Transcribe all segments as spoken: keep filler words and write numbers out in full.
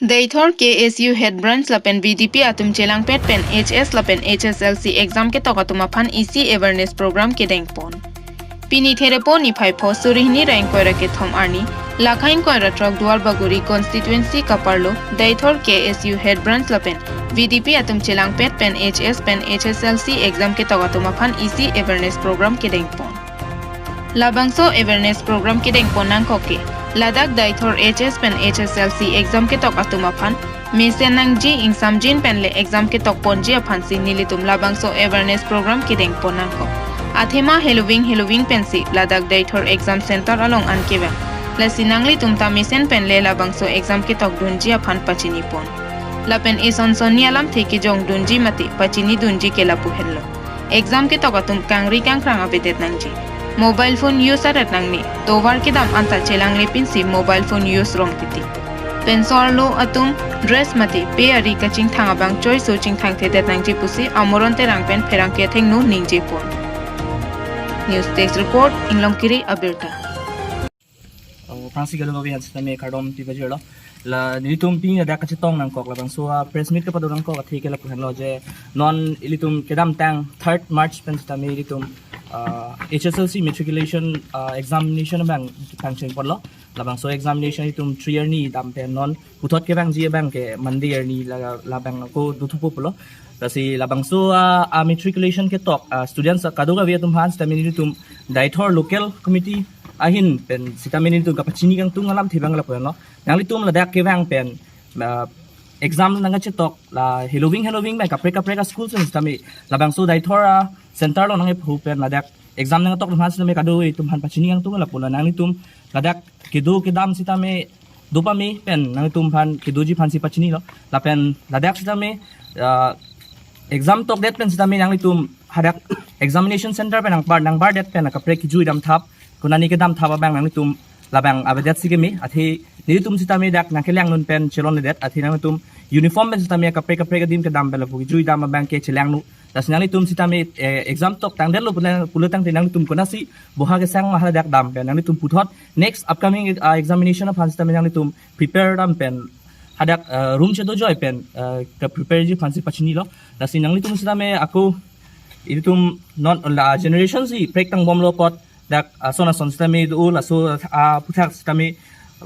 Deithor K S U Head Branch lapen V D P atum chelangpet pen H S lapen H S L C exam ketok atum aphan isi awareness program kedengpon. Pini Therepo niphai pho suri hini ra ingkoi ra kethom arni, lakha ingkoi ra throk Duarbagori constituency kaparlo, Deithor K S U Head Branch lapen V D P atum chelangpet pen H S pen H S L C exam ketok atum aphan isi awareness program kedengpon. Labangso awareness program kedengpon nangkok ke, ladak Deithor H S pen H S L C exam ketok atum aphan mesen nangji, ingsamjin pen le exam ketokponji aphansi nelitum labangso awareness program kedengpon nangkok. Athema heloving heloving pensi ladak Deithor exam center along an kevang. Lasi nanglitum ta mesen pen le labangso exam ketokdunji aphan pachinipon. Lapen eson sonni alamthe kejongdunji mate pachinidunji ke lapu henlo. Exam ketok atum kangri kangkrang avedet nangji. Mobile phone use aret nangne. Tovar kedam anta chelangle pinsi mobile phone use rong titi. Pen so-arlo atum dress mate pe ari kachingthang abang choi so chingthangthedet nangji pusi Amoron Terang pen pherangke athengno ningjepon. News Desk Report, Inglongkiri abirta. Oh, aphrangsi kadokave aphan sitame kardom pipajirlo. La nelitum pini ladak kachetong nangkok labangso a press meet kepado nangkok athe ke lapu henlo je non ilitum kedamtang third March pen sitame ilitum, ah, H S L C matriculation, ah, examination abang pangchengponlo. Labangso examination itum three arni dam pen non puthot kevangji abang ke Monday arni la, labang ako dothupo pulo. Lasi labangso a, a matriculation ketok, ah, students kadokave atum aphan sitame nelitum Deithor local committee ahin pen sitame nelitum kapachini kangtung alamthe abang lapu henlo. Nanglitum ladak kevang pen, ah, exam nangkachetok la heloving heloving pen kaprek kaprek a school pen sitame labangso Deithor a center along nangkepho pen ladak exam nangketok atum aphan sitame kadokave atum aphan pachini kangtung lapulo, nanglitum ladak kedo kedam sitame dopame pen nanglitum aphan kedoji aphansi pachinilo. Lapen ladak sitame, ah, exam tokdet pen sitame nanglitum hadak examination center pen nangbar nangbardet pen kaprek kejui damthap, konani kedamthap abang nanglitum labang avedetsi keme, athe nelitum sitame dak nangkelangdun pen chelongledet, athe nanglitum uniform pen sitame kaprek kaprek adim kedam pen lapu kejui dam abang ke chelangno. Lasi nanglitum sitame, eh, exam toktangdetlo pulo, pulo tangte nanglitum konasi boha kesang ma hadak dam pen nanglitum puthot next upcoming, ah, examination aphan sitame nanglitum prepare dam pen hadak, ah, room chedojoi pen, ah, kaprepareji aphansi pachinilo. Lasi nanglitum sitame ako ilitum non la generation si prek tangbomlo apot dak ason ason sitame do laso, ah, aphuthak sitame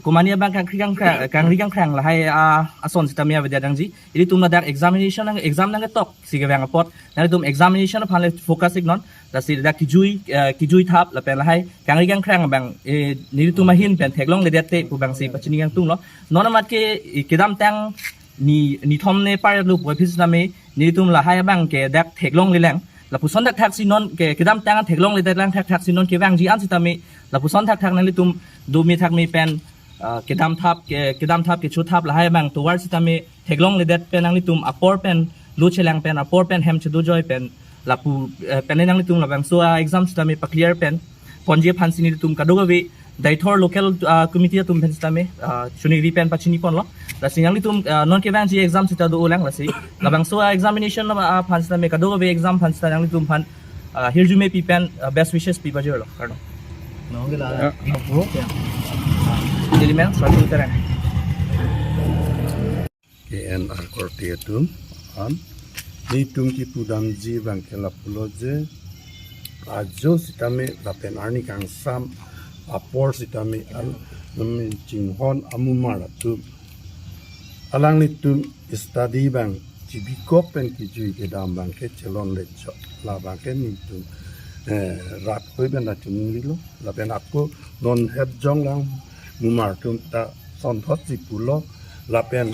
komani abang kangri kangkrang, kangri kangkrang lahai, ah, ason sitame avedet nangji. Ilitum ladak examination nang exam nangketoksi kevang apot nanglitum examination aphan le focus iknon. Lasi ladak kejui, eh, kejui thap lapen lahai kangri kangkrang abang, eh, nelitum ahin pen theklongledet te pu abangsi pachini kangtunglo. Non amat ke, eh, kedamtang ni, nithom ne parlo pu aphi sitame nelitum lahai abang ke dak theklonglelang. Lapuson thakthaksi non ke kedamtang theklongledetlang thakthaksi non kevangji an sitame lapuson thakthak nanglitum dome thakme pen, ah, kedamthap ke, kedamthap kechothap lahai abang tovar sitame theklongledet pen nanglitum apor pen lo chelang pen apor pen hem chedojoi pen lapu, eh, pen nanglitum labangso a exam sitame paclear pen ponji aphansi nelitum kadokave Deithor local, ah, committee atum pen sitame, ah, chuningri pen pachiniponlo. Lasi nanglitum, ah, non kevangji exam sita dolang lasi labangso a examination aphan sitame kadokave exam aphan sita nanglitum aphan, ah, hirjume pi pen, ah, best wishes pipajirlo. Kardom. Nong ke la. Ya. Opo. Ya. Dili men, satu terang. K N R korte atum an nelitum kipudamji abang ke lapulo je ajo sitame lapen arni kangsam apor sitame an nelitum chinghon amumar atum alanglitum study abang chibikok pen kejui kedam abang ke chelonglecho, labang ke nelitum, eh, rat hoi pen atum nilo. Lapen ako non hep jonglang mumar atum ta sonthotsi pulo. Lapen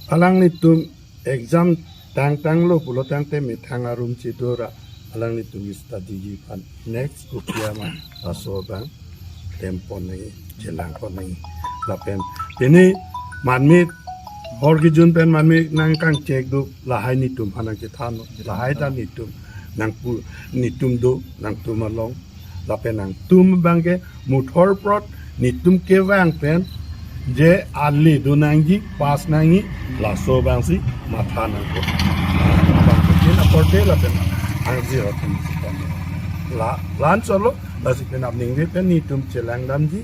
alanglitum exam tangtanglo pulo tangte methang arum chedora alanglitum studyji aphan next kopi ama laso abang klempon nangji, chelangpon nangji. Lapen pini manmit hor kejun pen manmit nangkangchek do lahai nelitum aphan nangchethanlo, lahai ta nelitum nangpu, nelitum do nangtum along. Lapen nangtum abang ke muthor prot nelitum kevang pen je ale do nangji, pass nangji, laso abangsi matha nangkok. Abang pen aporte lapen angzir atum si pen la, la-an cholo, lasi pen apning ve pen nelitum chelangdamji,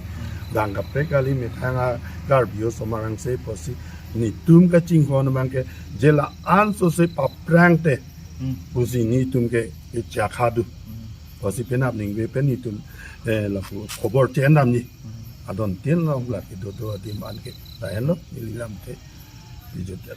bang kaprek kali methang a Karbi osomar angse pusi netum kachinghon abang ke je la-an sose paprang te Hmm. pusi netum ke kechakha do. Hmm. Pusi penap ningve pen netum, eh, lapu khobor chenam ni. Hmm. Adon tin lo la kedo do adim an ke. Lahenlo, neli lam ke. Bijut ya.